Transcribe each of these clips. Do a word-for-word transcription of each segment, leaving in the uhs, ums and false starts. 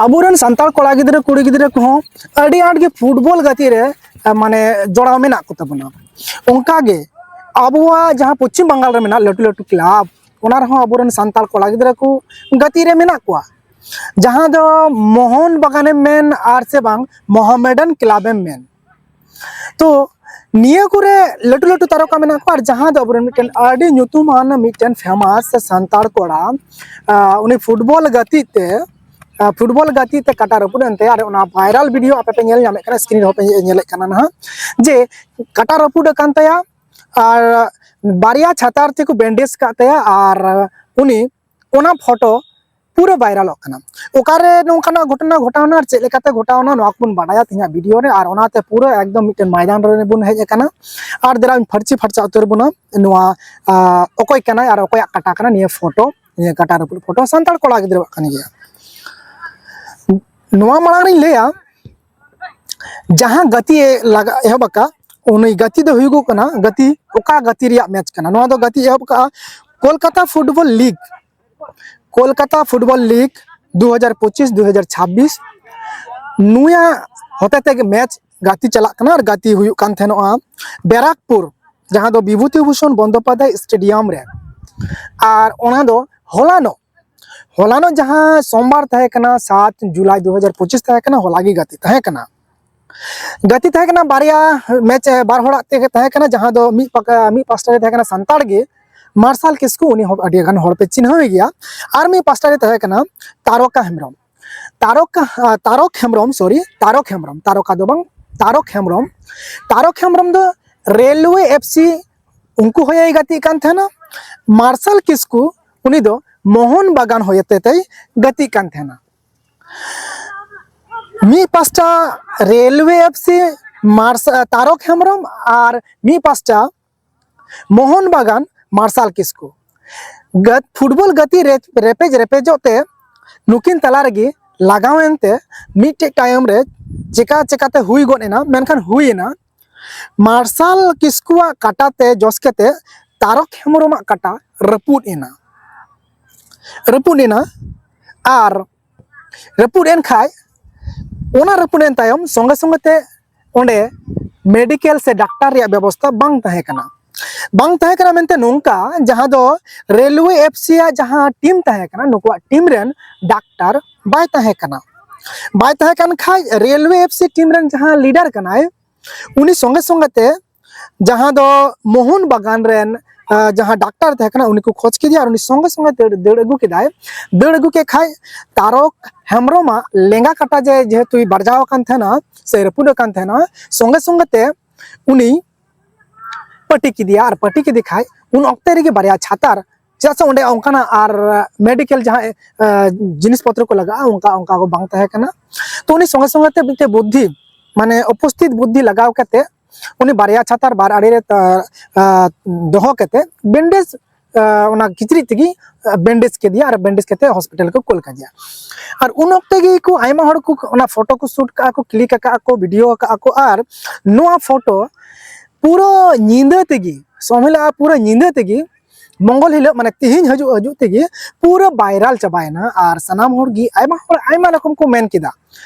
ᱟᱵᱚᱨᱮᱱ ᱥᱟᱱᱛᱟᱲ ᱠᱚᱲᱟ ᱜᱤᱫᱽᱨᱟᱹ, ᱠᱩᱲᱤ ᱜᱤᱫᱽᱨᱟᱹ ᱠᱚᱦᱚᱸ ᱟᱹᱰᱤ ᱟᱸᱴ ᱜᱮ ᱯᱷᱩᱴᱵᱚᱞ ᱜᱟᱛᱮᱜ ᱨᱮ, ᱟᱸ, ᱢᱟᱱᱮ ᱡᱚᱲᱟᱣ ᱢᱮᱱᱟᱜ ᱠᱚ ᱛᱟᱵᱚᱱᱟ᱾ ᱚᱱᱠᱟᱜᱮ ᱟᱵᱚᱣᱟᱜ ᱡᱟᱦᱟᱸ ᱯᱚᱪᱷᱤᱢ ᱵᱟᱝᱜᱟᱞ ᱨᱮ ᱢᱮᱱᱟᱜ ᱞᱟᱹᱴᱩ ᱞᱟᱹᱴᱩ ᱠᱞᱟᱵᱽ, ᱚᱱᱟ ᱨᱮᱦᱚᱸ ᱟᱵᱚᱨᱮᱱ ᱥᱟᱱᱛᱟᱲ ᱠᱚᱲᱟ ᱜᱤᱫᱽᱨᱟᱹ ᱠᱚ ᱜᱟᱛᱮᱜ ᱨᱮ ᱢᱮᱱᱟᱜ ᱠᱚᱣᱟ, ᱡᱟᱦᱟᱸ ᱫᱚ ᱢᱳᱦᱚᱱ ᱵᱟᱜᱟᱱᱮᱢ ᱢᱮᱱ ᱟᱨ ᱥᱮ ᱵᱟᱝ ᱢᱚᱦᱟᱢᱮᱰᱟᱱ ᱠᱞᱟᱵᱽ ᱮᱢ ᱢᱮᱱ᱾ ᱛᱚ ᱱᱤᱭᱟᱹ ᱠᱚᱨᱮ ᱞᱟᱹᱴᱩ ᱞᱟᱹᱴᱩ ᱛᱟᱨᱚᱠᱟ ᱢᱮᱱᱟᱜ ᱠᱚᱣᱟ, ᱟᱨ ᱡᱟᱦᱟᱸ ᱫᱚ ᱟᱵᱚᱨᱮᱱ ᱢᱤᱫᱴᱮᱱ ᱟᱹᱰᱤ ᱧᱩᱛᱩᱢᱟᱱ ᱢᱤᱫᱴᱮᱱ ᱯᱷᱮᱢᱟᱥ ᱥᱟᱱᱛᱟᱲ ᱠᱚᱲᱟ, ᱟᱸ, ᱩᱱᱤ ᱯᱷᱩᱴᱵᱚᱞ ᱜᱟᱛᱮᱜ ᱛᱮ, ᱟᱸ, ᱯᱷᱩᱴᱵᱚᱞ ᱜᱟᱛᱮᱜ ᱛᱮ ᱠᱟᱴᱟ ᱨᱟᱹᱯᱩᱫ ᱮᱱ ᱛᱟᱭᱟ᱾ ᱟᱨ ᱚᱱᱟ ᱵᱷᱟᱭᱨᱟᱞ ᱵᱷᱤᱰᱤᱭᱳ ᱟᱯᱮ ᱯᱮ ᱧᱮᱞ ᱧᱟᱢᱮᱫ ᱠᱟᱱᱟ, ᱥᱠᱨᱤᱱ ᱨᱮᱦᱚᱸ ᱯᱮ ᱧᱮᱞᱮᱫ ᱠᱟᱱᱟ ᱱᱟᱦᱟᱜ, ᱡᱮ ᱠᱟᱴᱟ ᱨᱟᱹᱯᱩᱫ ᱟᱠᱟᱱ ᱛᱟᱭᱟ ᱟᱨ ᱵᱟᱨᱭᱟ ᱪᱷᱟᱛᱟᱨ ᱛᱮᱠᱚ ᱵᱮᱱᱰᱮᱡᱽ ᱟᱠᱟᱫ ᱛᱟᱭᱟ, ᱟᱨ ᱩᱱᱤ ᱚᱱᱟ ᱯᱷᱳᱴᱳ ᱯᱩᱨᱟᱹ ᱵᱷᱟᱭᱨᱟᱞᱚᱜ ᱠᱟᱱᱟ᱾ ᱚᱠᱟᱨᱮ ᱱᱚᱝᱠᱟᱱᱟᱜ ᱜᱷᱚᱴᱚᱱᱟ ᱜᱷᱚᱴᱟᱣᱱᱟ ᱟᱨ ᱪᱮᱫ ᱞᱮᱠᱟᱛᱮ ᱜᱷᱚᱴᱟᱣᱱᱟ, ᱱᱚᱣᱟ ᱠᱚᱵᱚᱱ ᱵᱟᱰᱟᱭᱟ ᱛᱮᱦᱮᱧᱟᱜ ᱵᱷᱤᱰᱤᱭᱳ ᱨᱮ᱾ ᱟᱨ ᱚᱱᱟᱛᱮ ᱯᱩᱨᱟᱹ ᱮᱠᱫᱚᱢ ᱢᱤᱫᱴᱮᱱ ᱢᱚᱭᱫᱟᱱ ᱨᱮ ᱵᱚᱱ ᱦᱮᱡ ᱟᱠᱟᱱᱟ᱾ ᱟᱨ ᱫᱮᱞᱟᱧ ᱯᱷᱟᱹᱨᱪᱤ ᱯᱷᱟᱨᱪᱟ ᱩᱛᱟᱹᱨ ᱵᱚᱱᱟ ᱱᱚᱣᱟ, ᱟᱸ, ᱚᱠᱚᱭ ᱠᱟᱱᱟᱭ ᱟᱨ ᱚᱠᱚᱭᱟᱜ ᱠᱟᱴᱟ ᱠᱟᱱᱟ ᱱᱤᱭᱟᱹ ᱯᱷᱳᱴᱳ, ᱱᱤᱭᱟᱹ ᱠᱟᱴᱟ ᱨᱟᱹᱯᱩᱫ ᱯᱷᱳᱴᱳ ᱥᱟᱱᱛᱟᱲ ᱠᱚᱲᱟ ᱜᱤᱫᱽᱨᱟᱹᱣᱟᱜ ᱠᱟᱱ ᱜᱮᱭᱟ᱾ ᱱᱚᱣᱟ ᱢᱟᱲᱟᱝ ᱨᱤᱧ ᱞᱟᱹᱭᱟ, ᱡᱟᱦᱟᱸ ᱜᱟᱛᱮ ᱮ ᱞᱟᱜᱟ ᱮᱦᱚᱵ ᱟᱠᱟᱫ, ᱩᱱᱤ ᱜᱟᱛᱮ ᱫᱚ ᱦᱩᱭᱩᱜᱚᱜ ᱠᱟᱱᱟ, ᱜᱟᱛᱮ, ᱚᱠᱟ ᱜᱟᱛᱮ ᱨᱮᱭᱟᱜ ᱢᱮᱪ ᱠᱟᱱᱟ? ᱱᱚᱣᱟ ᱫᱚ ᱜᱟᱛᱮ ᱮᱦᱚᱵ ᱠᱟᱜᱼᱟ Kolkata football league, Kolkata football league ᱫᱩ ᱦᱟᱡᱟᱨ ᱯᱚᱸᱪᱤᱥ ᱫᱩ ᱦᱟᱡᱟᱨ ᱪᱷᱟᱵᱵᱤᱥ, ᱱᱩᱭᱟᱜ ᱦᱚᱛᱮ ᱛᱮᱜᱮ ᱢᱮᱪ ᱜᱟᱛᱮ ᱪᱟᱞᱟᱜ ᱠᱟᱱᱟ ᱟᱨ ᱜᱟᱛᱮ ᱦᱩᱭᱩᱜ ᱠᱟᱱ ᱛᱟᱦᱮᱱᱚᱜᱼᱟ ᱵᱮᱨᱟᱠᱯᱩᱨ, ᱡᱟᱦᱟᱸ ᱫᱚ ᱵᱤᱵᱷᱩᱛᱤ ᱵᱷᱩᱥᱚᱱ ᱵᱚᱱᱫᱳᱯᱟᱫᱽᱫᱷᱟᱭ ᱥᱴᱮᱰᱤᱭᱟᱢ ᱨᱮ᱾ ᱟᱨ ᱚᱱᱟ ᱫᱚ ᱦᱚᱞᱟᱱᱚᱜ, ᱦᱚᱞᱟᱱᱚᱜ ᱡᱟᱦᱟᱸ ᱥᱳᱢᱵᱟᱨ ᱛᱟᱦᱮᱸ ᱠᱟᱱᱟ, ᱥᱟᱛ ᱡᱩᱞᱟᱭ ᱫᱩ ᱦᱟᱡᱟᱨ ᱯᱚᱸᱪᱤᱥ ᱛᱟᱦᱮᱸ ᱠᱟᱱᱟ, ᱦᱚᱞᱟ ᱜᱮ ᱜᱟᱛᱮ ᱛᱟᱦᱮᱸ ᱠᱟᱱᱟ᱾ ᱜᱟᱛᱮ ᱛᱟᱦᱮᱸ ᱠᱟᱱᱟ ᱵᱟᱨᱭᱟ ᱢᱮᱪ, ᱵᱟᱨ ᱦᱚᱲᱟᱜ ᱛᱮᱜᱮ ᱛᱟᱦᱮᱸ ᱠᱟᱱᱟ, ᱡᱟᱦᱟᱸ ᱫᱚ ᱢᱤᱫ ᱯᱟᱠᱟ, ᱢᱤᱫ ᱯᱟᱥᱴᱟ ᱨᱮ ᱛᱟᱦᱮᱸ ᱠᱟᱱᱟ ᱥᱟᱱᱛᱟᱲ ᱜᱮ ᱢᱟᱨᱥᱟᱞ ᱠᱤᱥᱠᱩ, ᱩᱱᱤ ᱦᱚᱸ ᱟᱹᱰᱤ ᱜᱟᱱ ᱦᱚᱲ ᱯᱮ ᱪᱤᱱᱦᱟᱹᱣᱮ ᱜᱮᱭᱟ᱾ ᱟᱨ ᱢᱤᱫ ᱯᱟᱥᱴᱟ ᱨᱮ ᱛᱟᱦᱮᱸ ᱠᱟᱱᱟ ᱛᱟᱨᱚᱠᱟ ᱦᱮᱢᱵᱨᱚᱢ, ᱛᱟᱨᱚᱠᱟ, ᱟᱸ, ᱛᱟᱨᱚᱠ ᱦᱮᱢᱵᱨᱚᱢ, ᱥᱚᱨᱤ, ᱛᱟᱨᱚᱠ ᱦᱮᱢᱵᱨᱚᱢ, ᱛᱟᱨᱚᱠᱟ ᱫᱚ ᱵᱟᱝ, ᱛᱟᱨᱚᱠ ᱦᱮᱢᱵᱨᱚᱢ᱾ ᱛᱟᱨᱚᱠ ᱦᱮᱢᱵᱨᱚᱢ ᱫᱚ ᱨᱮᱞᱣᱮ ᱮᱯᱷ ᱥᱤ, ᱩᱱᱠᱩ ᱦᱚᱭᱮ ᱜᱟᱛᱮᱜ ᱠᱟᱱ ᱛᱟᱦᱮᱱᱟ᱾ ᱢᱟᱨᱥᱟᱞ ᱠᱤᱥᱠᱩ, ᱩᱱᱤ ᱫᱚ ᱢᱳᱦᱚᱱ ᱵᱟᱜᱟᱱ ᱦᱚᱭᱮ ᱛᱮ ᱛᱮᱭ ᱜᱟᱛᱮᱜ ᱠᱟᱱ ᱛᱟᱦᱮᱱᱟ᱾ ᱢᱤᱫ ᱯᱟᱥᱴᱟ ᱨᱮᱞᱣᱮ ᱮᱯᱷ ᱥᱤ ᱢᱟᱨᱥᱟ-, ᱛᱟᱨᱚᱠ ᱦᱮᱢᱵᱨᱚᱢ, ᱟᱨ ᱢᱤᱫ ᱯᱟᱥᱴᱟ ᱢᱳᱦᱚᱱ ᱵᱟᱜᱟᱱ ᱢᱟᱨᱥᱟᱞ ᱠᱤᱥᱠᱩ᱾ ᱜᱟᱛ-, ᱯᱷᱩᱴᱵᱚᱞ ᱜᱟᱛᱮ ᱨᱮ ᱨᱮᱯᱮᱡ ᱨᱮᱯᱮᱡᱚᱜ ᱛᱮ ᱱᱩᱠᱤᱱ ᱛᱟᱞᱟ ᱨᱮᱜᱮ ᱞᱟᱜᱟᱣ ᱮᱱᱛᱮ ᱢᱤᱫᱴᱮᱡ ᱴᱟᱭᱤᱢ ᱨᱮ ᱪᱮᱠᱟ ᱪᱮᱠᱟᱛᱮ ᱦᱩᱭ ᱜᱚᱫ ᱮᱱᱟ, ᱢᱮᱱᱠᱷᱟᱱ ᱦᱩᱭ ᱮᱱᱟ᱾ ᱢᱟᱨᱥᱟᱞ ᱠᱤᱥᱠᱩᱣᱟᱜ ᱠᱟᱴᱟ ᱛᱮ ᱡᱚᱥ ᱠᱟᱛᱮ ᱛᱟᱨᱚᱠ ᱦᱮᱢᱵᱨᱚᱢᱟᱜ ᱠᱟᱴᱟ ᱨᱟᱹᱯᱩᱫ ᱮᱱᱟ, ᱨᱟᱹᱯᱩᱫ ᱮᱱᱟ᱾ ᱟᱨ ᱨᱟᱹᱯᱩᱫ ᱮᱱ ᱠᱷᱟᱡ, ᱚᱱᱟ ᱨᱟᱹᱯᱩᱫ ᱮᱱ ᱛᱟᱭᱚᱢ ᱥᱚᱸᱜᱮ ᱥᱚᱸᱜᱮ ᱛᱮ ᱚᱸᱰᱮ ᱢᱮᱰᱤᱠᱮᱞ ᱥᱮ ᱰᱟᱠᱛᱟᱨ ᱨᱮᱭᱟᱜ ᱵᱮᱵᱚᱥᱛᱷᱟ ᱵᱟᱝ ᱛᱟᱦᱮᱸ ᱠᱟᱱᱟ᱾ ᱵᱟᱝ ᱛᱟᱦᱮᱸ ᱠᱟᱱᱟ ᱢᱮᱱᱛᱮ ᱱᱚᱝᱠᱟ, ᱡᱟᱦᱟᱸ ᱫᱚ ᱨᱮᱞᱣᱮ ᱮᱯᱷᱥᱤ ᱟᱜ ᱡᱟᱦᱟᱸ ᱴᱤᱢ ᱛᱟᱦᱮᱸ ᱠᱟᱱᱟ, ᱱᱩᱠᱩᱣᱟᱜ ᱴᱤᱢ ᱨᱮᱱ ᱰᱟᱠᱛᱟᱨ ᱵᱟᱭ ᱛᱟᱦᱮᱸ ᱠᱟᱱᱟ᱾ ᱵᱟᱭ ᱛᱟᱦᱮᱸ ᱠᱟᱱ ᱠᱷᱟᱡ ᱨᱮᱞᱣᱮ ᱮᱯᱷᱥᱤ ᱴᱤᱢ ᱨᱮᱱ ᱡᱟᱦᱟᱸ ᱞᱤᱰᱟᱨ ᱠᱟᱱᱟᱭ, ᱩᱱᱤ ᱥᱚᱸᱜᱮ ᱥᱚᱸᱜᱮ ᱛᱮ ᱡᱟᱦᱟᱸ ᱫᱚ ᱢᱳᱦᱚᱱ ᱵᱟᱜᱟᱱ ᱨᱮᱱ, ᱟᱸ, ᱡᱟᱦᱟᱸ ᱰᱟᱠᱛᱟᱨ ᱛᱟᱦᱮᱸ ᱠᱟᱱᱟ, ᱩᱱᱤ ᱠᱚ ᱠᱷᱚᱡᱽ ᱠᱮᱫᱮᱭᱟ ᱟᱨ ᱩᱱᱤ ᱥᱚᱸᱜᱮ ᱥᱚᱸᱜᱮ ᱫᱟᱹᱲ, ᱫᱟᱹᱲ ᱟᱹᱜᱩ ᱠᱮᱫᱟᱭ᱾ ᱫᱟᱹᱲ ᱟᱹᱜᱩ ᱠᱮᱫ ᱠᱷᱟᱡ ᱛᱟᱨᱚᱠ ᱦᱮᱢᱵᱨᱚᱢᱟᱜ ᱞᱮᱸᱜᱟ ᱠᱟᱴᱟ ᱡᱮ ᱡᱮᱦᱮᱛᱩᱭ ᱵᱟᱨᱡᱟᱣ ᱟᱠᱟᱱ ᱛᱟᱦᱮᱱᱟ ᱥᱮ ᱨᱟᱹᱯᱩᱫ ᱟᱠᱟᱱ ᱛᱟᱦᱮᱱᱟ, ᱥᱚᱸᱜᱮ ᱥᱚᱸᱜᱮ ᱛᱮ ᱩᱱᱤ ᱯᱟᱹᱴᱤ ᱠᱮᱫᱮᱭᱟ᱾ ᱟᱨ ᱯᱟᱹᱴᱤ ᱠᱮᱫᱮ ᱠᱷᱟᱡ ᱩᱱ ᱚᱠᱛᱮ ᱨᱮᱜᱮ ᱵᱟᱨᱭᱟ ᱪᱷᱟᱛᱟᱨ, ᱪᱮᱫᱟᱜ ᱥᱮ ᱚᱸᱰᱮ ᱚᱱᱠᱟᱱᱟᱜ ᱟᱨ ᱢᱮᱰᱤᱠᱮᱞ ᱡᱟᱦᱟᱸ, ᱮ, ᱡᱤᱱᱤᱥ ᱯᱚᱛᱨᱚ ᱠᱚ ᱞᱟᱜᱟᱜᱼᱟ, ᱚᱱᱠᱟ, ᱚᱱᱠᱟ ᱠᱚ ᱵᱟᱝ ᱛᱟᱦᱮᱸ ᱠᱟᱱᱟ᱾ ᱛᱚ ᱩᱱᱤ ᱥᱚᱸᱜᱮ ᱥᱚᱸᱜᱮ ᱛᱮ ᱢᱤᱫᱴᱮᱡ ᱵᱩᱫᱽᱫᱷᱤ, ᱢᱟᱱᱮ ᱩᱯᱚᱥᱛᱷᱤᱛ ᱵᱩᱫᱽᱫᱷᱤ ᱞᱟᱜᱟᱣ ᱠᱟᱛᱮ ᱩᱱᱤ ᱵᱟᱨᱭᱟ ᱪᱷᱟᱛᱟᱨ ᱵᱟᱨ ᱟᱲᱮ ᱨᱮ ᱛᱟ-, ᱟ, ᱫᱚᱦᱚ ᱠᱟᱛᱮ ᱵᱮᱱᱰᱮᱡᱽ, ᱟ, ᱚᱱᱟ ᱠᱤᱪᱨᱤᱡ ᱛᱮᱜᱮ, ᱟ, ᱵᱮᱱᱰᱮᱡᱽ ᱠᱮᱫᱮᱭᱟ ᱟᱨ ᱵᱮᱱᱰᱮᱡᱽ ᱠᱟᱛᱮ ᱦᱚᱥᱯᱤᱴᱟᱞ ᱠᱚ ᱠᱩᱞ ᱠᱟᱫᱮᱭᱟ᱾ ᱟᱨ ᱩᱱ ᱚᱠᱛᱮ ᱜᱮ ᱠᱚ ᱟᱭᱢᱟ ᱦᱚᱲ ᱠᱚ ᱚᱱᱟ ᱯᱷᱳᱴᱳ ᱠᱚ ᱥᱩᱴ ᱠᱟᱜᱼᱟ ᱠᱚ, ᱠᱞᱤᱠ ᱟᱠᱟᱫᱼᱟ ᱠᱚ, ᱵᱷᱤᱰᱤᱭᱳ ᱟᱠᱟᱫᱼᱟ ᱠᱚ᱾ ᱟᱨ ᱱᱚᱣᱟ ᱯᱷᱳᱴᱳ ᱯᱩᱨᱟᱹ ᱧᱤᱫᱟᱹ ᱛᱮᱜᱮ, ᱥᱚᱢᱦᱮᱞᱟᱜᱼᱟ ᱯᱩᱨᱟᱹ ᱧᱤᱫᱟᱹ ᱛᱮᱜᱮ ᱢᱚᱝᱜᱚᱞ ᱦᱤᱞᱳᱜ, ᱢᱟᱱᱮ ᱛᱤᱦᱤᱧ ᱦᱤᱡᱩᱜ, ᱦᱤᱡᱩᱜ ᱛᱮᱜᱮ ᱯᱩᱨᱟᱹ ᱵᱟᱭᱨᱟᱞ ᱪᱟᱵᱟᱭᱮᱱᱟ᱾ ᱟᱨ ᱥᱟᱱᱟᱢ ᱦᱚᱲ ᱜᱮ, ᱟᱭᱢᱟ ᱦᱚᱲ ᱟᱭᱢᱟ ᱨᱚᱠᱚᱢ ᱠᱚ ᱢᱮᱱ ᱠᱮᱫᱟ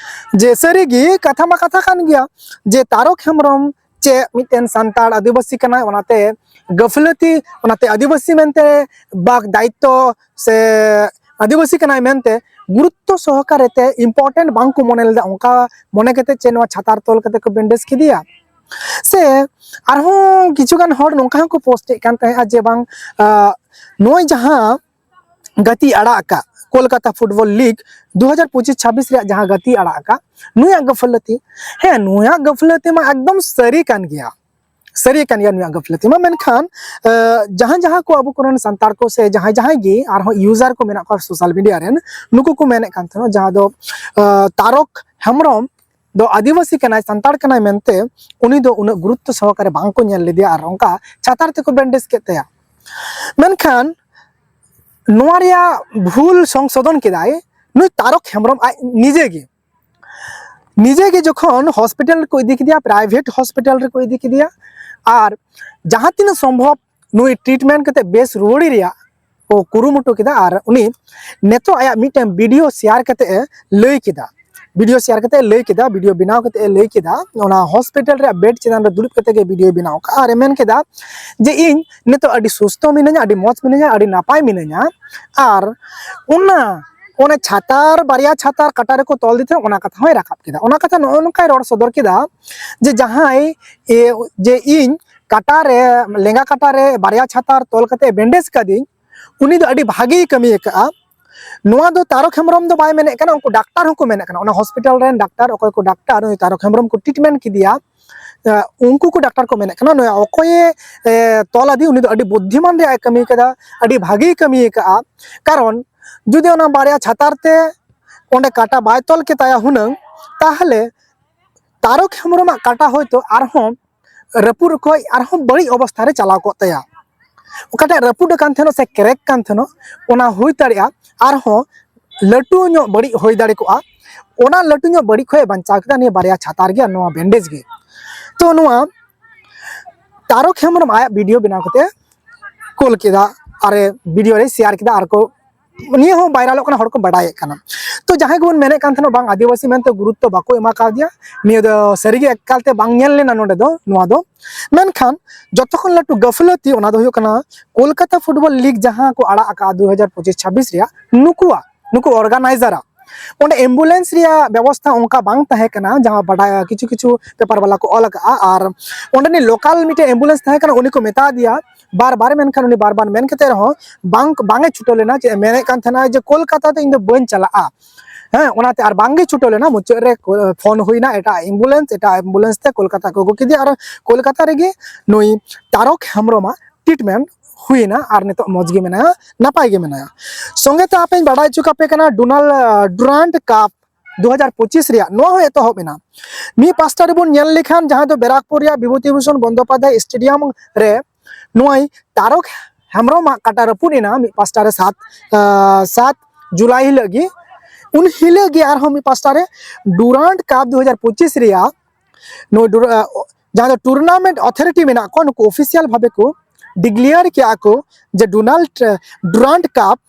ᱡᱮ ᱥᱟᱹᱨᱤ ᱜᱮ ᱠᱟᱛᱷᱟ ᱢᱟ ᱠᱟᱛᱷᱟ ᱠᱟᱱ ᱜᱮᱭᱟ ᱡᱮ ᱛᱟᱨᱚᱠ ᱦᱮᱢᱵᱨᱚᱢ ᱪᱮᱫ ᱢᱤᱫᱴᱮᱱ ᱥᱟᱱᱛᱟᱲ ᱟᱹᱫᱤᱵᱟᱹᱥᱤ ᱠᱟᱱᱟᱭ, ᱚᱱᱟᱛᱮ ᱜᱟᱹᱯᱷᱞᱟᱹᱛᱤ, ᱚᱱᱟᱛᱮ ᱟᱹᱫᱤᱵᱟᱹᱥᱤ ᱢᱮᱱᱛᱮ ᱵᱟᱠ ᱫᱟᱭᱤᱛᱛᱚ ᱥᱮ ᱟᱹᱫᱤᱵᱟᱹᱥᱤ ᱠᱟᱱᱟᱭ ᱢᱮᱱᱛᱮ ᱜᱩᱨᱩᱛᱛᱚ ᱥᱚᱦᱚᱠᱟᱨᱮ ᱛᱮ important ᱵᱟᱝ ᱠᱚ ᱢᱚᱱᱮ ᱞᱮᱫᱟ, ᱚᱱᱠᱟ ᱢᱚᱱᱮ ᱠᱟᱛᱮ ᱪᱮᱫ ᱱᱚᱣᱟ ᱪᱷᱟᱛᱟᱨ ᱛᱚᱞ ᱠᱟᱛᱮ ᱠᱚ ᱵᱮᱱᱰᱮᱡᱽ ᱠᱮᱫᱮᱭᱟ? ᱥᱮ ᱟᱨᱦᱚᱸ ᱠᱤᱪᱷᱩ ᱜᱟᱱ ᱦᱚᱲ ᱱᱚᱝᱠᱟ ᱦᱚᱸᱠᱚ ᱯᱳᱥᱴ ᱮᱫ ᱠᱟᱱ ᱛᱟᱦᱮᱸᱫᱼᱟ ᱡᱮ ᱵᱟᱝ, ᱟᱸ, ᱱᱚᱜᱼᱚᱭ ᱡᱟᱦᱟᱸ ᱜᱟᱛᱮ ᱟᱲᱟᱜ ᱟᱠᱟᱫ ᱠᱳᱞᱠᱟᱛᱟ ᱯᱷᱩᱴᱵᱚᱞ ᱞᱤᱜᱽ ᱫᱩ ᱦᱟᱡᱟᱨ ᱯᱚᱸᱪᱤᱥ ᱪᱷᱟᱵᱵᱤᱥ ᱨᱮᱭᱟᱜ ᱡᱟᱦᱟᱸ ᱜᱟᱛᱮ ᱟᱲᱟᱜ ᱟᱠᱟᱫ, ᱱᱩᱭᱟᱜ ᱜᱟᱹᱯᱷᱞᱟᱹᱛᱤ, ᱦᱮᱸ, ᱱᱩᱭᱟᱜ ᱜᱟᱹᱯᱷᱞᱟᱹᱛᱤ ᱢᱟ ᱮᱠᱫᱚᱢ ᱥᱟᱹᱨᱤ ᱠᱟᱱ ᱜᱮᱭᱟ, ᱥᱟᱹᱨᱤ ᱠᱟᱱ ᱜᱮᱭᱟ ᱱᱩᱭᱟᱜ ᱜᱟᱹᱯᱷᱞᱟᱹᱛᱤ ᱢᱟ᱾ ᱢᱮᱱᱠᱷᱟᱱ, ᱟᱸ, ᱡᱟᱦᱟᱸ ᱡᱟᱦᱟᱸ ᱠᱚ ᱟᱵᱚ ᱠᱚᱨᱮᱱ ᱥᱟᱱᱛᱟᱲ ᱠᱚ ᱥᱮ ᱡᱟᱦᱟᱸᱭ ᱡᱟᱦᱟᱸᱭ ᱜᱮ ᱟᱨᱦᱚᱸ ᱤᱭᱩᱡᱟᱨ ᱠᱚ ᱢᱮᱱᱟᱜ ᱠᱚᱣᱟ ᱥᱳᱥᱟᱞ ᱢᱤᱰᱤᱭᱟ ᱨᱮᱱ, ᱱᱩᱠᱩ ᱠᱚ ᱢᱮᱱᱮᱫ ᱠᱟᱱ ᱛᱟᱦᱮᱱᱟ ᱡᱟᱦᱟᱸ ᱫᱚ, ᱟᱸ, ᱛᱟᱨᱚᱠ ᱦᱮᱢᱵᱨᱚᱢ ᱫᱚ ᱟᱹᱫᱤᱵᱟᱹᱥᱤ ᱠᱟᱱᱟᱭ, ᱥᱟᱱᱛᱟᱲ ᱠᱟᱱᱟᱭ ᱢᱮᱱᱛᱮ ᱩᱱᱤ ᱫᱚ ᱩᱱᱟᱹᱜ ᱜᱩᱨᱩᱛᱛᱚ ᱥᱚᱦᱚᱠᱟᱨᱮ ᱵᱟᱝ ᱠᱚ ᱧᱮᱞ ᱞᱮᱫᱮᱭᱟ ᱟᱨ ᱚᱱᱠᱟ ᱪᱷᱟᱛᱟᱨ ᱛᱮᱠᱚ ᱵᱮᱱᱰᱮᱡᱽ ᱠᱮᱫ ᱛᱟᱭᱟ᱾ ᱢᱮᱱᱠᱷᱟᱱ ᱱᱚᱣᱟ ᱨᱮᱭᱟᱜ ᱵᱷᱩᱞ ᱥᱚᱝᱥᱳᱫᱷᱚᱱ ᱠᱮᱫᱟᱭ ᱱᱩᱭ ᱛᱟᱨᱚᱠ ᱦᱮᱢᱵᱨᱚᱢ ᱟᱡ ᱱᱤᱡᱮ ᱜᱮ᱾ ᱱᱤᱡᱮ ᱜᱮ ᱡᱚᱠᱷᱚᱱ ᱦᱚᱥᱯᱤᱴᱟᱞ ᱨᱮᱠᱚ ᱤᱫᱤ ᱠᱮᱫᱮᱭᱟ, ᱯᱨᱟᱭᱵᱷᱮᱴ ᱦᱚᱥᱯᱤᱴᱟᱞ ᱨᱮᱠᱚ ᱤᱫᱤ ᱠᱮᱫᱮᱭᱟ, ᱟᱨ ᱡᱟᱦᱟᱸ ᱛᱤᱱᱟᱹᱜ ᱥᱚᱢᱵᱷᱚᱵ ᱱᱩᱭ ᱴᱨᱤᱴᱢᱮᱱᱴ ᱠᱟᱛᱮ ᱵᱮᱥ ᱨᱩᱣᱟᱹᱲᱮ ᱨᱮᱭᱟᱜ ᱠᱚ ᱠᱩᱨᱩᱢᱩᱴᱩ ᱠᱮᱫᱟ ᱟᱨ ᱩᱱᱤ ᱱᱤᱛᱚᱜ ᱟᱭᱟᱜ ᱢᱤᱫᱴᱟᱝ ᱵᱷᱤᱰᱤᱭᱳ ᱥᱮᱭᱟᱨ ᱠᱟᱛᱮ ᱮ ᱞᱟᱹᱭ ᱠᱮᱫᱟ᱾ ᱵᱷᱤᱰᱤᱭᱳ ᱥᱮᱭᱟᱨ ᱠᱟᱛᱮ ᱮ ᱞᱟᱹᱭ ᱠᱮᱫᱟ, ᱵᱷᱤᱰᱤᱭᱳ ᱵᱮᱱᱟᱣ ᱠᱟᱛᱮ ᱮ ᱞᱟᱹᱭ ᱠᱮᱫᱟ, ᱚᱱᱟ ᱦᱚᱥᱯᱤᱴᱟᱞ ᱨᱮᱭᱟᱜ ᱵᱮᱰ ᱪᱮᱛᱟᱱ ᱨᱮ ᱫᱩᱲᱩᱵ ᱠᱟᱛᱮ ᱜᱮ ᱵᱷᱤᱰᱤᱭᱳ ᱵᱮᱱᱟᱣ ᱠᱟᱜᱼᱟ ᱟᱨ ᱮ ᱢᱮᱱ ᱠᱮᱫᱟ ᱡᱮ, "ᱤᱧ ᱱᱤᱛᱚᱜ ᱟᱹᱰᱤ ᱥᱩᱥᱛᱷᱚ ᱢᱤᱱᱟᱹᱧᱟ, ᱟᱹᱰᱤ ᱢᱚᱡᱽ ᱢᱤᱱᱟᱹᱧᱟ, ᱟᱹᱰᱤ ᱱᱟᱯᱟᱭ ᱢᱤᱱᱟᱹᱧᱟ, ᱟᱨ ᱚᱱᱟ ᱚᱱᱟ ᱪᱷᱟᱛᱟᱨ, ᱵᱟᱨᱭᱟ ᱪᱷᱟᱛᱟᱨ ᱠᱟᱴᱟ ᱨᱮᱠᱚ ᱛᱚᱞ ᱫᱤ ᱛᱟᱦᱮᱸᱫ, ᱚᱱᱟ ᱠᱟᱛᱷᱟ ᱦᱚᱸᱭ ᱨᱟᱠᱟᱵ ᱠᱮᱫᱟ᱾ ᱚᱱᱟ ᱠᱟᱛᱷᱟ ᱱᱚᱜᱼᱚ ᱱᱚᱝᱠᱟᱭ ᱨᱚᱲ ᱥᱚᱫᱚᱨ ᱠᱮᱫᱟ ᱡᱮ, ᱡᱟᱦᱟᱸᱭ ᱮ, ᱡᱮ ᱤᱧ ᱠᱟᱴᱟ ᱨᱮ, ᱞᱮᱸᱜᱟ ᱠᱟᱴᱟ ᱨᱮ ᱵᱟᱨᱭᱟ ᱪᱷᱟᱛᱟᱨ ᱛᱚᱞ ᱠᱟᱛᱮ ᱵᱮᱱᱰᱮᱡᱽ ᱠᱟᱫᱤᱧ, ᱩᱱᱤ ᱫᱚ ᱟᱹᱰᱤ ᱵᱷᱟᱜᱮᱭ ᱠᱟᱹᱢᱤ ᱟᱠᱟᱫᱼᱟ᱾" ᱱᱚᱣᱟ ᱫᱚ ᱛᱟᱨᱚᱠ ᱦᱮᱢᱵᱨᱚᱢ ᱫᱚ ᱵᱟᱭ ᱢᱮᱱᱮᱫ ᱠᱟᱱᱟ, ᱩᱱᱠᱩ ᱰᱟᱠᱛᱟᱨ ᱦᱚᱸᱠᱚ ᱢᱮᱱᱮᱫ ᱠᱟᱱᱟ, ᱚᱱᱟ ᱦᱚᱥᱯᱤᱴᱟᱞ ᱨᱮᱱ ᱰᱟᱠᱛᱟᱨ, ᱚᱠᱚᱭ ᱠᱚ ᱰᱟᱠᱛᱟᱨ ᱩᱱᱤ ᱛᱟᱨᱚᱠ ᱦᱮᱢᱵᱨᱚᱢ ᱠᱚ ᱴᱨᱤᱴᱢᱮᱱᱴ ᱠᱮᱫᱮᱭᱟ, ᱮ, ᱩᱱᱠᱩ ᱠᱚ ᱰᱟᱠᱛᱟᱨ ᱠᱚ ᱢᱮᱱᱮᱫ ᱠᱟᱱᱟ, ᱱᱚᱣᱟ ᱚᱠᱚᱭᱮ, ᱮ, ᱛᱚᱞ ᱟᱫᱮ, ᱩᱱᱤ ᱫᱚ ᱟᱹᱰᱤ ᱵᱩᱫᱽᱫᱷᱤᱢᱟᱱ ᱨᱮᱭᱟᱜ ᱮ ᱠᱟᱹᱢᱤ ᱠᱟᱫᱟ, ᱟᱹᱰᱤ ᱵᱷᱟᱜᱮᱭ ᱠᱟᱹᱢᱤ ᱟᱠᱟᱫᱼᱟ᱾ ᱠᱟᱨᱚᱱ ᱡᱩᱫᱤ ᱚᱱᱟ ᱵᱟᱨᱭᱟ ᱪᱷᱟᱛᱟᱨ ᱛᱮ ᱚᱸᱰᱮ ᱠᱟᱴᱟ ᱵᱟᱭ ᱛᱚᱞ ᱠᱮᱛᱟᱭᱟ ᱦᱩᱱᱟᱹᱝ, ᱛᱟᱦᱚᱞᱮ ᱛᱟᱨᱚᱠ ᱦᱮᱢᱵᱨᱚᱢᱟᱜ ᱠᱟᱴᱟ ᱦᱚᱭᱛᱳ ᱟᱨᱦᱚᱸ ᱨᱟᱹᱯᱩᱫ ᱠᱷᱚᱡ ᱟᱨᱦᱚᱸ ᱵᱟᱹᱲᱤᱡ ᱚᱵᱚᱥᱛᱷᱟ ᱨᱮ ᱪᱟᱞᱟᱣ ᱠᱚᱜ ᱛᱟᱭᱟ᱾ ᱚᱠᱟᱴᱟᱜ ᱨᱟᱹᱯᱩᱫ ᱟᱠᱟᱱ ᱛᱟᱦᱮᱱᱚᱜ ᱥᱮ ᱠᱨᱮᱠ ᱠᱟᱱ ᱛᱟᱦᱮᱱᱚᱜ, ᱚᱱᱟ ᱦᱩᱭ ᱫᱟᱲᱮᱭᱟᱜᱼᱟ ᱟᱨᱦᱚᱸ ᱞᱟᱹᱴᱩ ᱧᱚᱜ ᱵᱟᱹᱲᱤᱡ ᱦᱩᱭ ᱫᱟᱲᱮ ᱠᱚᱜᱼᱟ᱾ ᱚᱱᱟ ᱞᱟᱹᱴᱩ ᱧᱚᱜ ᱵᱟᱹᱲᱤᱡ ᱠᱷᱚᱡ ᱮ ᱵᱟᱧᱪᱟᱣ ᱠᱮᱫᱟ ᱱᱤᱭᱟᱹ ᱵᱟᱨᱭᱟ ᱪᱷᱟᱛᱟᱨ ᱜᱮ ᱟᱨ ᱱᱚᱣᱟ ᱵᱮᱱᱰᱮᱡᱽ ᱜᱮ᱾ ᱛᱚ ᱱᱚᱣᱟ ᱛᱟᱨᱚᱠ ᱦᱮᱢᱵᱨᱚᱢ ᱟᱭᱟᱜ ᱵᱷᱤᱰᱤᱭᱳ ᱵᱮᱱᱟᱣ ᱠᱟᱛᱮ ᱠᱩᱞ ᱠᱮᱫᱟ, ᱟᱨ ᱵᱷᱤᱰᱤᱭᱳ ᱨᱮ ᱥᱮᱭᱟᱨ ᱠᱮᱫᱟ, ᱟᱨ ᱠᱚ ᱱᱤᱭᱟᱹ ᱦᱚᱸ ᱵᱷᱟᱭᱨᱟᱞᱚᱜ ᱠᱟᱱᱟ, ᱦᱚᱲ ᱠᱚ ᱵᱟᱰᱟᱭᱮᱫ ᱠᱟᱱᱟ᱾ ᱛᱚ ᱡᱟᱦᱟᱸᱭ ᱜᱮᱵᱚᱱ ᱢᱮᱱᱮᱫ ᱠᱟᱱ ᱛᱟᱦᱮᱱᱟ ᱵᱟᱝ ᱟᱹᱫᱤᱵᱟᱹᱥᱤ ᱢᱮᱱᱛᱮ ᱜᱩᱨᱩᱛᱛᱚ ᱵᱟᱠᱚ ᱮᱢᱟ ᱠᱟᱣᱫᱮᱭᱟ, ᱱᱤᱭᱟᱹ ᱫᱚ ᱥᱟᱹᱨᱤᱜᱮ ᱮᱠᱟᱞᱛᱮ ᱵᱟᱝ ᱧᱮᱞ ᱞᱮᱱᱟ ᱱᱚᱰᱮ ᱫᱚ, ᱱᱚᱣᱟ ᱫᱚ᱾ ᱢᱮᱱᱠᱷᱟᱱ ᱡᱚᱛᱚ ᱠᱷᱚᱱ ᱞᱟᱹᱴᱩ ᱜᱟᱹᱯᱷᱞᱟᱹᱛᱤ ᱚᱱᱟ ᱫᱚ ᱦᱩᱭᱩᱜ ᱠᱟᱱᱟ ᱠᱳᱞᱠᱟᱛᱟ ᱯᱷᱩᱴᱵᱚᱞ ᱞᱤᱜᱽ ᱡᱟᱦᱟᱸ ᱠᱚ ᱟᱲᱟᱜ ᱟᱠᱟᱫᱼᱟ ᱫᱩ ᱦᱟᱡᱟᱨ ᱯᱚᱸᱪᱤᱥ ᱪᱷᱟᱵᱵᱤᱥ ᱨᱮᱭᱟᱜ, ᱱᱩᱠᱩᱣᱟᱜ, ᱱᱩᱠᱩ ᱚᱨᱜᱟᱱᱟᱭᱡᱟᱨᱟᱜ ᱚᱸᱰᱮ ᱮᱢᱵᱩᱞᱮᱱᱥ ᱨᱮᱭᱟᱜ ᱵᱮᱵᱚᱥᱛᱷᱟ ᱚᱱᱠᱟ ᱵᱟᱝ ᱛᱟᱦᱮᱸ ᱠᱟᱱᱟ, ᱡᱟᱦᱟᱸ ᱵᱟᱰᱟᱭ ᱠᱤᱪᱷᱩ ᱠᱤᱪᱷᱩ ᱯᱮᱯᱟᱨ ᱵᱟᱞᱟ ᱠᱚ ᱚᱞ ᱟᱠᱟᱫᱼᱟ᱾ ᱟᱨ ᱚᱸᱰᱮᱱᱤᱡ ᱞᱳᱠᱟᱞ ᱢᱤᱫᱴᱮᱱ ᱮᱢᱵᱩᱞᱮᱱᱥ ᱛᱟᱦᱮᱸ ᱠᱟᱱᱟ, ᱩᱱᱤ ᱠᱚ ᱢᱮᱛᱟ ᱫᱮᱭᱟ ᱵᱟᱨ ᱵᱟᱨ, ᱢᱮᱱᱠᱷᱟᱱ ᱩᱱᱤ ᱵᱟᱨ ᱵᱟᱨ ᱢᱮᱱ ᱠᱟᱛᱮ ᱨᱮᱦᱚᱸ ᱵᱟᱝ, ᱵᱟᱝ ᱮ ᱪᱷᱩᱴᱟᱹᱣ ᱞᱮᱱᱟ᱾ ᱪᱮᱫ ᱮ ᱢᱮᱱᱮᱫ ᱠᱟᱱ ᱛᱟᱦᱮᱱᱟ ᱡᱮ ᱠᱳᱞᱠᱟᱛᱟ ᱫᱚ ᱤᱧ ᱫᱚ ᱵᱟᱹᱧ ᱪᱟᱞᱟᱜᱼᱟ᱾ ᱦᱮᱸ, ᱚᱱᱟᱛᱮ ᱟᱨ ᱵᱟᱝᱜᱮ ᱪᱷᱩᱴᱟᱹᱣ ᱞᱮᱱᱟ᱾ ᱢᱩᱪᱟᱹᱫ ᱨᱮ ᱠᱳ-, ᱯᱷᱳᱱ ᱦᱩᱭᱱᱟ ᱮᱴᱟᱜ ᱮᱢᱵᱩᱞᱮᱱᱥ, ᱮᱴᱟᱜ ᱮᱢᱵᱩᱞᱮᱱᱥ ᱛᱮ ᱠᱳᱞᱠᱟᱛᱟ ᱠᱚ ᱟᱹᱜᱩ ᱠᱮᱫᱮᱭᱟ ᱟᱨ ᱠᱳᱞᱠᱟᱛᱟ ᱨᱮᱜᱮ ᱱᱩᱭ ᱛᱟᱨᱚᱠ ᱦᱮᱢᱵᱨᱚᱢᱟᱜ ᱴᱨᱤᱴᱢᱮᱱᱴ ᱦᱩᱭᱱᱟ ᱟᱨ ᱱᱤᱛᱚᱜ ᱢᱚᱡᱽ ᱜᱮ ᱢᱮᱱᱟᱭᱟ, ᱱᱟᱯᱟᱭ ᱜᱮ ᱢᱮᱱᱟᱭᱟ᱾ ᱥᱚᱸᱜᱮ ᱛᱮ ᱟᱯᱮᱧ ᱵᱟᱰᱟᱭ ᱦᱚᱪᱚ ᱠᱟᱯᱮ ᱠᱟᱱᱟ, ᱰᱳᱱᱟᱞᱰ, ᱟᱸ, ᱰᱩᱨᱟᱱᱰ ᱠᱟᱯ ᱫᱩ ᱦᱟᱡᱟᱨ ᱯᱚᱸᱪᱤᱥ ᱨᱮᱭᱟᱜ ᱱᱚᱣᱟ ᱦᱚᱸ ᱮᱛᱚᱦᱚᱵ ᱮᱱᱟ᱾ ᱢᱤᱫ ᱯᱟᱥᱴᱟ ᱨᱮᱵᱚᱱ ᱧᱮᱞ ᱞᱮᱠᱷᱟᱱ ᱡᱟᱦᱟᱸ ᱫᱚ ᱵᱮᱨᱟᱠᱯᱩᱨ ᱨᱮᱭᱟᱜ ᱵᱤᱵᱷᱩᱛᱤ ᱵᱷᱩᱥᱚᱱ ᱵᱚᱱᱫᱳᱯᱟᱫᱽᱫᱷᱟᱭ ᱥᱴᱮᱰᱤᱭᱟᱢ ᱨᱮ ᱱᱩᱭ ᱛᱟᱨᱚᱠ ᱦᱮᱢᱵᱨᱚᱢᱟᱜ ᱠᱟᱴᱟ ᱨᱟᱹᱯᱩᱫ ᱮᱱᱟ ᱢᱤᱫ ᱯᱟᱥᱴᱟ ᱨᱮ ᱥᱟᱛ, ᱟᱸ, ᱥᱟᱛ ᱡᱩᱞᱟᱭ ᱦᱤᱞᱳᱜ ᱜᱮ᱾ ᱩᱱ ᱦᱤᱞᱳᱜ ᱜᱮ ᱟᱨᱦᱚᱸ ᱢᱤᱫ ᱯᱟᱥᱴᱟ ᱨᱮ ᱰᱩᱨᱟᱱᱰ ᱠᱟᱯ ᱫᱩ ᱦᱟᱡᱟᱨ ᱯᱚᱸᱪᱤᱥ ᱨᱮᱭᱟᱜ ᱱᱩᱭ ᱰᱩᱨ-, ᱟᱸ, ᱡᱟᱦᱟᱸ ᱫᱚ ᱴᱩᱨᱱᱟᱢᱮᱱᱴ ᱚᱛᱷᱚᱨᱤᱴᱤ ᱢᱮᱱᱟᱜ ᱠᱚᱣᱟ, ᱱᱩᱠᱩ ᱚᱯᱷᱤᱥᱤᱭᱟᱞ ᱵᱷᱟᱵᱮ ᱠᱚ ᱰᱤᱠᱞᱮᱭᱟᱨ ᱠᱮᱜᱼᱟ ᱠᱚ ᱡᱮ ᱰᱳᱱᱟᱞᱰ ᱰᱩᱨᱟᱱᱰ ᱠᱟᱯ,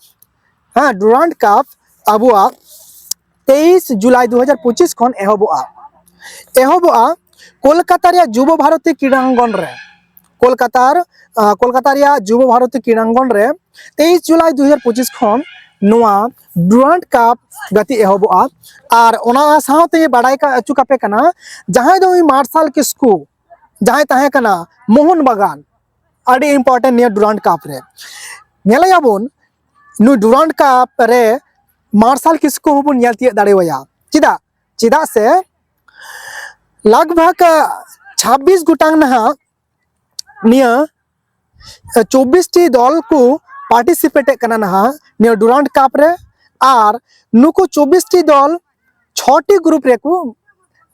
ᱦᱮᱸ, ᱰᱩᱨᱟᱱᱰ ᱠᱟᱯ ᱟᱵᱚᱣᱟᱜ ᱛᱮᱭᱤᱥ ᱡᱩᱞᱟᱭ ᱫᱩ ᱦᱟᱡᱟᱨ ᱯᱚᱸᱪᱤᱥ ᱠᱷᱚᱱ ᱮᱦᱚᱵᱚᱜᱼᱟ᱾ ᱮᱦᱚᱵᱚᱜᱼᱟ ᱠᱳᱞᱠᱟᱛᱟ ᱨᱮᱭᱟᱜ ᱡᱩᱵᱚ ᱵᱷᱟᱨᱚᱛᱤ ᱠᱨᱤᱲᱟᱝᱜᱚᱱ ᱨᱮ᱾ ᱠᱳᱞᱠᱟᱛᱟᱨ, ᱟᱸ, ᱠᱳᱞᱠᱟᱛᱟ ᱨᱮᱭᱟᱜ ᱡᱩᱵᱚ ᱵᱷᱟᱨᱚᱛᱤ ᱠᱨᱤᱲᱟᱝᱜᱚᱱ ᱨᱮ ᱛᱮᱭᱤᱥ ᱡᱩᱞᱟᱭ ᱫᱩ ᱦᱟᱡᱟᱨ ᱯᱚᱸᱪᱤᱥ ᱠᱷᱚᱱ ᱱᱚᱣᱟ ᱰᱩᱨᱟᱱᱰ ᱠᱟᱯ ᱜᱟᱛᱮᱜ ᱮᱦᱚᱵᱚᱜᱼᱟ᱾ ᱟᱨ ᱚᱱᱟ ᱥᱟᱶᱛᱮ ᱵᱟᱲᱟᱭ ᱠᱟ-, ᱦᱚᱪᱚ ᱠᱟᱯᱮ ᱠᱟᱱᱟ, ᱡᱟᱦᱟᱸᱭ ᱫᱚ ᱩᱱᱤ ᱢᱟᱨᱥᱟᱞ ᱠᱤᱥᱠᱩ, ᱡᱟᱦᱟᱸᱭ ᱛᱟᱦᱮᱸ ᱠᱟᱱᱟ ᱢᱳᱦᱚᱱ ᱵᱟᱜᱟᱱ, ᱟᱹᱰᱤ important ᱱᱤᱭᱟᱹ ᱰᱩᱨᱟᱱᱰ ᱠᱟᱯ ᱨᱮ᱾ ᱧᱮᱞᱮᱭᱟᱵᱚᱱ, ᱱᱩᱭ ᱰᱩᱨᱟᱱᱰ ᱠᱟᱯ ᱨᱮ ᱢᱟᱨᱥᱟᱞ ᱠᱤᱥᱠᱩ ᱦᱚᱸᱵᱚᱱ ᱧᱮᱞ ᱛᱤᱭᱳᱜ ᱫᱟᱲᱮᱣᱟᱭᱟ᱾ ᱪᱮᱫᱟᱜ? ᱪᱮᱫᱟᱜ ᱥᱮ ᱞᱟᱜᱽ ᱵᱷᱟᱜᱽ ᱪᱷᱟᱵᱵᱤᱥ ᱜᱚᱴᱟᱝ ᱱᱟᱦᱟᱜ ᱱᱤᱭᱟᱹ ᱪᱚᱵᱵᱤᱥ ᱴᱤ ᱫᱚᱞ ᱠᱚ participate ᱮᱫ ᱠᱟᱱᱟ ᱱᱟᱦᱟᱜ ᱱᱤᱭᱟᱹ ᱰᱩᱨᱟᱱᱰ ᱠᱟᱯ ᱨᱮ᱾ ᱟᱨ ᱱᱩᱠᱩ ᱪᱚᱵᱵᱤᱥ ᱴᱤ ᱫᱚᱞ ᱪᱷᱚᱴᱤ ᱜᱨᱩᱯ ᱨᱮᱠᱚ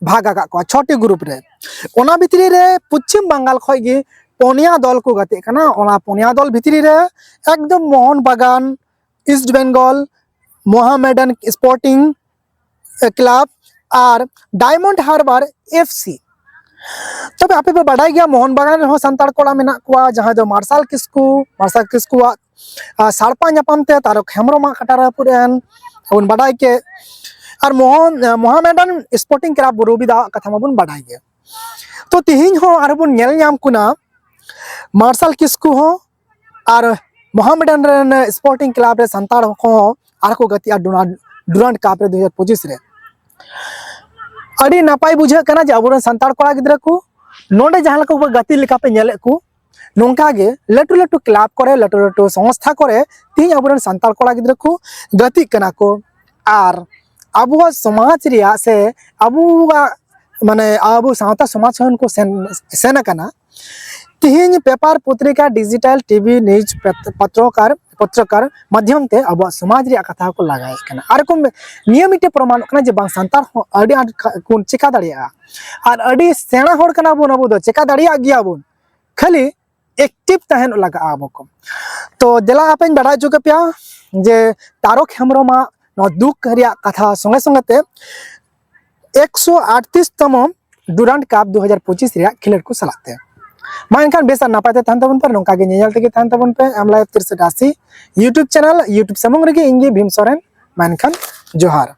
ᱵᱷᱟᱜᱽ ᱟᱠᱟᱫ ᱠᱚᱣᱟ, ᱪᱷᱚᱴᱤ ᱜᱨᱩᱯ ᱨᱮ᱾ ᱚᱱᱟ ᱵᱷᱤᱛᱨᱤ ᱨᱮ ᱯᱚᱪᱷᱤᱢ ᱵᱟᱝᱜᱟᱞ ᱠᱷᱚᱱ ᱜᱮ ᱯᱚᱱᱭᱟ ᱫᱚᱞ ᱠᱚ ᱜᱟᱛᱮᱜ ᱠᱟᱱᱟ᱾ ᱚᱱᱟ ᱯᱚᱱᱭᱟ ᱫᱚᱞ ᱵᱷᱤᱛᱨᱤ ᱨᱮ ᱮᱠᱫᱚᱢ ᱢᱳᱦᱚᱱ ᱵᱟᱜᱟᱱ, ᱤᱥᱴ ᱵᱮᱝᱜᱚᱞ, ᱢᱚᱦᱟᱢᱮᱰᱟᱱ ᱥᱯᱳᱨᱴᱤᱝ ᱠᱞᱟᱵᱽ ᱟᱨ ᱰᱟᱭᱢᱚᱱᱰ ᱦᱟᱨᱵᱟᱨ ᱮᱯᱷ ᱥᱤ᱾ ᱛᱚᱵᱮ ᱟᱯᱮ ᱯᱮ ᱵᱟᱰᱟᱭ ᱜᱮᱭᱟ, ᱢᱳᱦᱚᱱ ᱵᱟᱜᱟᱱ ᱨᱮᱦᱚᱸ ᱥᱟᱱᱛᱟᱲ ᱠᱚᱲᱟ ᱢᱮᱱᱟᱜ ᱠᱚᱣᱟ, ᱡᱟᱦᱟᱸᱭ ᱫᱚ ᱢᱟᱨᱥᱟᱞ ᱠᱤᱥᱠᱩ, ᱢᱟᱨᱥᱟᱞ ᱠᱤᱥᱠᱩᱣᱟᱜ, ᱟᱨ, ᱥᱟᱲᱯᱟ ᱧᱟᱯᱟᱢ ᱛᱮ ᱛᱟᱨᱚᱠ ᱦᱮᱢᱵᱨᱚᱢᱟᱜ ᱠᱟᱴᱟ ᱨᱟᱹᱯᱩᱫ ᱮᱱ ᱵᱚᱱ ᱵᱟᱰᱟᱭ ᱠᱮᱫ, ᱟᱨ ᱢᱳᱦᱚᱱ, ᱢᱚᱦᱟᱢᱮᱰᱟᱱ ᱥᱯᱳᱨᱴᱤᱝ ᱠᱞᱟᱵᱽ ᱵᱩᱨᱩᱵᱤᱫᱟᱣᱟᱜ ᱠᱟᱛᱷᱟ ᱢᱟᱵᱚᱱ ᱵᱟᱰᱟᱭ ᱜᱮ᱾ ᱛᱚ ᱛᱤᱦᱤᱧ ᱦᱚᱸ ᱟᱨᱦᱚᱸ ᱵᱚᱱ ᱧᱮᱞ ᱧᱟᱢ ᱠᱟᱱᱟ, ᱢᱟᱨᱥᱟᱞ ᱠᱤᱥᱠᱩ ᱦᱚᱸ ᱟᱨ ᱢᱚᱦᱟᱢᱮᱰᱟᱱ ᱨᱮᱱ ᱥᱯᱳᱨᱴᱤᱝ ᱠᱞᱟᱵᱽ ᱨᱮ ᱥᱟᱱᱛᱟᱲ ᱦᱚᱸ ᱟᱨ ᱠᱚ ᱜᱟᱛᱮᱜᱼᱟ ᱰᱩᱨᱟᱱᱰ, ᱰᱩᱨᱟᱱᱰ ᱠᱟᱯ ᱨᱮ ᱫᱩ ᱦᱟᱡᱟᱨ ᱯᱚᱸᱪᱤᱥ ᱨᱮ᱾ ᱟᱹᱰᱤ ᱱᱟᱯᱟᱭ ᱵᱩᱡᱷᱟᱹᱜ ᱠᱟᱱᱟ ᱡᱮ ᱟᱵᱚᱨᱮᱱ ᱥᱟᱱᱛᱟᱲ ᱠᱚᱲᱟ ᱜᱤᱫᱽᱨᱟᱹ ᱠᱚ ᱱᱚᱰᱮ ᱡᱟᱦᱟᱸ ᱞᱮᱠᱟ ᱠᱚ ᱜᱟᱛᱮ ᱞᱮᱠᱟ ᱯᱮ ᱧᱮᱞᱮᱫ ᱠᱚ, ᱱᱚᱝᱠᱟ ᱜᱮ ᱞᱟᱹᱴᱩ ᱞᱟᱹᱴᱩ ᱠᱞᱟᱵᱽ ᱠᱚᱨᱮ, ᱞᱟᱹᱴᱩ ᱞᱟᱹᱴᱩ ᱥᱚᱝᱥᱛᱷᱟ ᱠᱚᱨᱮ ᱛᱮᱦᱤᱧ ᱟᱵᱚᱨᱮᱱ ᱥᱟᱱᱛᱟᱲ ᱠᱚᱲᱟ ᱜᱤᱫᱽᱨᱟᱹ ᱠᱚ ᱜᱟᱛᱮᱜ ᱠᱟᱱᱟ ᱠᱚ᱾ ᱟᱨ ᱟᱵᱚᱣᱟᱜ ᱥᱚᱢᱟᱡᱽ ᱨᱮᱭᱟᱜ ᱥᱮ ᱟᱵᱚᱣᱟᱜ, ᱢᱟᱱᱮ, ᱟᱵᱚ ᱥᱟᱶᱛᱟ ᱥᱚᱢᱟᱡᱽ ᱠᱷᱚᱱ ᱠᱚ ᱥᱮᱱ, ᱥᱮᱱ ᱟᱠᱟᱱᱟ᱾ ᱛᱤᱦᱤᱧ ᱯᱮᱯᱟᱨ, ᱯᱚᱛᱨᱤᱠᱟ, ᱰᱤᱡᱤᱴᱟᱞ, ᱴᱤᱵᱷᱤ, ᱱᱤᱭᱩᱡᱽ ᱯᱮᱯ-, ᱯᱚᱛᱨᱚᱠᱟᱨ, ᱯᱚᱛᱨᱚᱠᱟᱨ ᱢᱟᱫᱽᱫᱷᱚᱢ ᱛᱮ ᱟᱵᱚᱣᱟᱜ ᱥᱚᱢᱟᱡᱽ ᱨᱮᱭᱟᱜ ᱠᱟᱛᱷᱟ ᱦᱚᱸᱠᱚ ᱞᱟᱜᱟᱭᱮᱫ ᱠᱟᱱᱟ᱾ ᱟᱨ ᱠᱚ ᱢᱮ-, ᱱᱤᱭᱟᱹ ᱢᱤᱫᱴᱮᱱ ᱯᱨᱚᱢᱟᱱᱚᱜ ᱠᱟᱱᱟ ᱡᱮ ᱵᱟᱝ, ᱥᱟᱱᱛᱟᱲ ᱦᱚᱸ ᱟᱹᱰᱤ ᱟᱸᱴ ᱠᱷᱟ-, ᱠᱚ ᱪᱮᱠᱟ ᱫᱟᱲᱮᱭᱟᱜᱼᱟ᱾ ᱟᱨ ᱟᱹᱰᱤ ᱥᱮᱬᱟ ᱦᱚᱲ ᱠᱟᱱᱟ ᱵᱚᱱ ᱟᱵᱚ ᱫᱚ, ᱪᱮᱠᱟ ᱫᱟᱲᱮᱭᱟᱜ ᱜᱮᱭᱟ ᱵᱚᱱ, ᱠᱷᱟᱹᱞᱤ ᱮᱠᱴᱤᱵᱷ ᱛᱟᱦᱮᱱ ᱞᱟᱜᱟᱜᱼᱟ ᱟᱵᱚ ᱠᱚ᱾ ᱛᱚ ᱫᱮᱞᱟ ᱟᱯᱮᱧ ᱵᱟᱰᱟᱭ ᱦᱚᱪᱚ ᱠᱮᱯᱮᱭᱟ ᱡᱮ ᱛᱟᱨᱚᱠ ᱦᱮᱢᱵᱨᱚᱢᱟᱜ ᱱᱚᱣᱟ ᱫᱩᱠ ᱨᱮᱭᱟᱜ ᱠᱟᱛᱷᱟ ᱥᱚᱸᱜᱮ ᱥᱚᱸᱜᱮ ᱛᱮ ᱮᱠᱥᱚ ᱟᱴᱛᱨᱤᱥ ᱛᱚᱢᱚ ᱰᱩᱨᱟᱱᱰ ᱠᱟᱯ ᱫᱩ ᱦᱟᱡᱟᱨ ᱯᱚᱸᱪᱤᱥ ᱨᱮᱭᱟᱜ ᱠᱷᱮᱞᱳᱰ ᱠᱚ ᱥᱟᱞᱟᱜ ᱛᱮ᱾ ᱢᱟ ᱮᱱᱠᱷᱟᱱ ᱵᱮᱥ ᱟᱨ ᱱᱟᱯᱟᱭ ᱛᱮ ᱛᱟᱦᱮᱱ ᱛᱟᱵᱚᱱ ᱯᱮ, ᱱᱚᱝᱠᱟ ᱜᱮ ᱧᱮᱧᱮᱞ ᱛᱮᱜᱮ ᱛᱟᱦᱮᱱ ᱛᱟᱵᱚᱱ ᱯᱮ ᱮᱢ ᱞᱟᱭᱤᱵᱷ ᱛᱤᱨᱥᱟ ᱨᱟᱥᱤ YouTube ᱪᱮᱱᱮᱞ, YouTube ᱥᱩᱢᱩᱝ ᱨᱮᱜᱮ ᱤᱧ ᱜᱮ ᱵᱷᱤᱢ ᱥᱚᱨᱮᱱ᱾ ᱢᱟ ᱮᱱᱠᱷᱟᱱ ᱡᱚᱦᱟᱨ᱾